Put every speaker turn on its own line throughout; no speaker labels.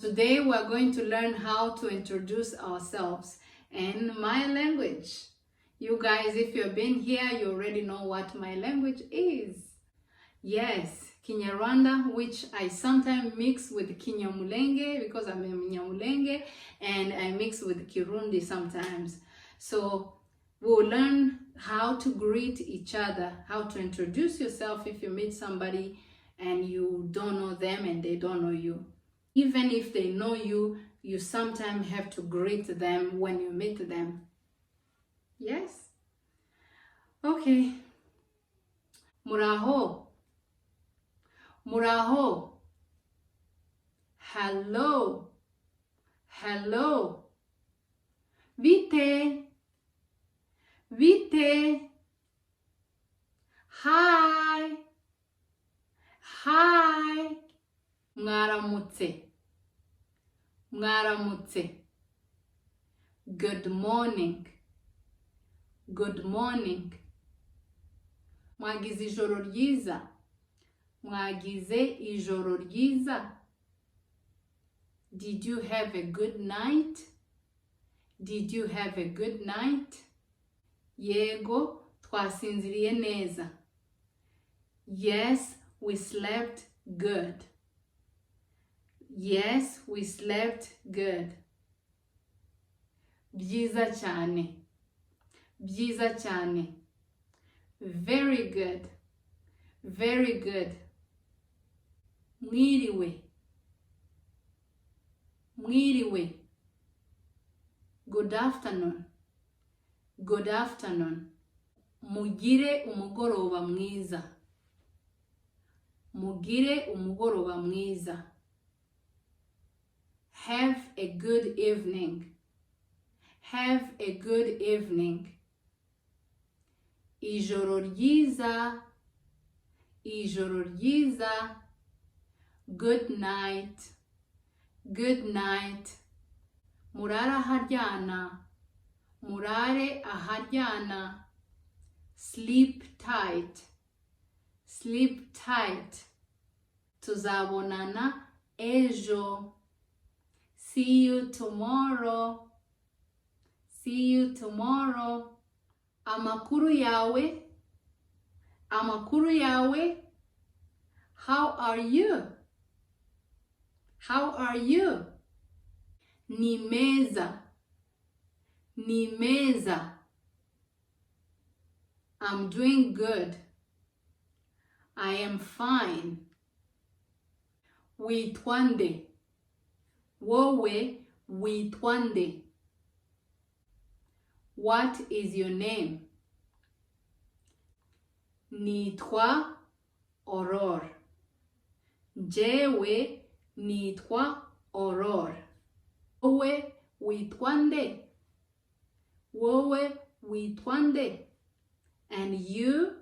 Today we are going to learn how to introduce ourselves in my language. You guys, if you've been here, you already know what my language is. Yes, Kinyarwanda, which I sometimes mix with Kinyamulenge because I'm a Munyamulenge, and I mix with Kirundi sometimes. So we'll learn how to greet each other, how to introduce yourself if you meet somebody and you don't know them and they don't know you. Even if they know you, you sometimes have to greet them when you meet them. Yes? Okay. Muraho. Muraho. Hello. Hello. Bite. Bite. Hi. Hi. Mwaramutse. Mwaramutse. Good morning. Good morning. Mwagize ijoro ryiza. Mwagize ijoro ryiza. Did you have a good night? Did you have a good night? Yego, twasinziriye neza. Yes, we slept good. Yes, we slept good. Byiza cyane. Byiza cyane. Very good. Very good. Mwiriwe. Mwiriwe. Good afternoon. Good afternoon. Mugire umugoroba mwiza. Mugire umugoroba mwiza. Have a good evening. Have a good evening. Ijoro ryiza. Ijoro ryiza. Good night. Good night. Murare aharyana. Murare aharyana. Sleep tight. Sleep tight. Tuzabonana ejo. See you tomorrow. See you tomorrow. Amakuru yawe. Amakuru yawe. How are you? How are you? Ni meza. Ni meza. I'm doing good. I am fine. Witwa nde? Wowe witwa nde? What is your name? Nitwa Aurore. Njyewe nitwa Aurore. Wowe witwa nde? Wowe witwa nde? And you,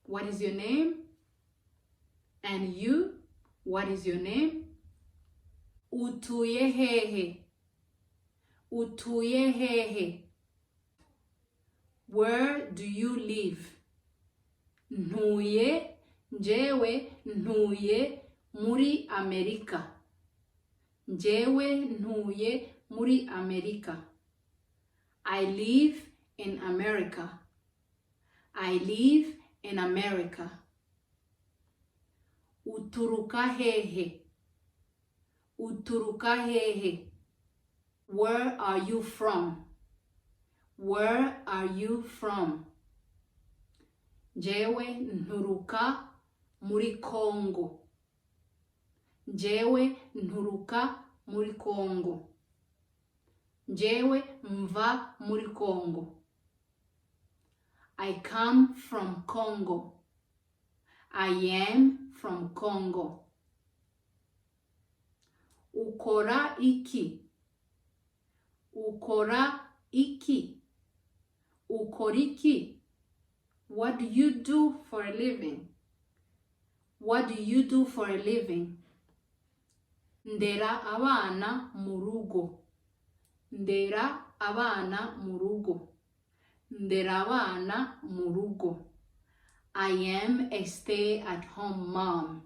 what is your name? And you, what is your name? Utuye hehe? Utuye hehe? Where do you live? Ntuye, njyewe ntuye muri Amerika. Njyewe ntuye muri Amerika. I live in America. I live in America. Uturuka hehe? Uturuka hehe? Where are you from? Where are you from? Njyewe nturuka muri Congo. Njyewe nturuka muri Congo. Njyewe mva muri Congo. I come from Congo. I am from Congo. Ukora iki? Ukora iki? Ukora iki? What do you do for a living? What do you do for a living? Ndera abana mu rugo. Ndera abana mu rugo. Ndera abana mu rugo. I am a stay at home mom.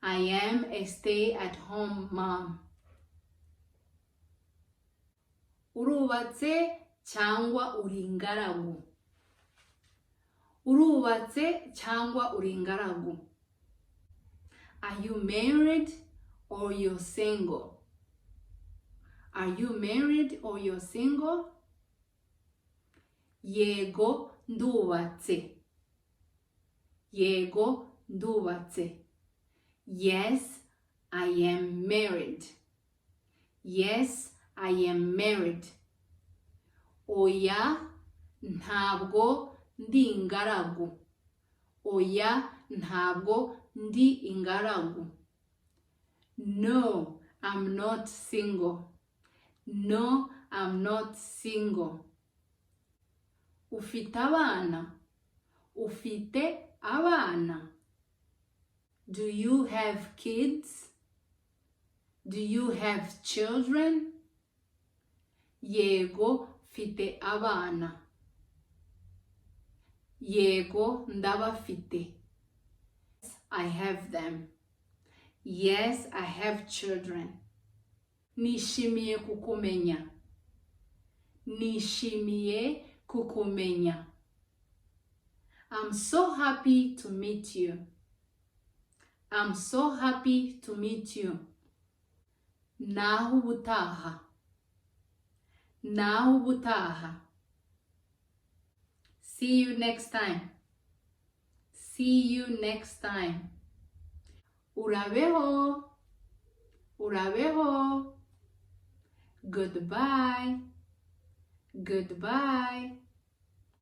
I am a stay at home mom. Urubatse cyangwa uri ingaragu? Urubatse cyangwa uri ingaragu? Are you married or you're single? Are you married or you're single? Yego, ndubatse. Yego, ndubatse. Yes, I am married. Yes, I am married. Oya, ntabwo ndi ingaragu. Oya, ntabwo ndi ingaragu. No, I'm not single. No, I'm not single. Ufite abana? Ufite abana? Do you have kids? Do you have children? Yego, mfite abana. Yego, ndabafite. I have them. Yes, I have children. Nishimiye kukumenya. Nishimiye kukumenya. I'm so happy to meet you. I'm so happy to meet you. Naho ubutaha. Naho ubutaha. See you next time. See you next time. Urabeho. Urabeho. Goodbye. Goodbye.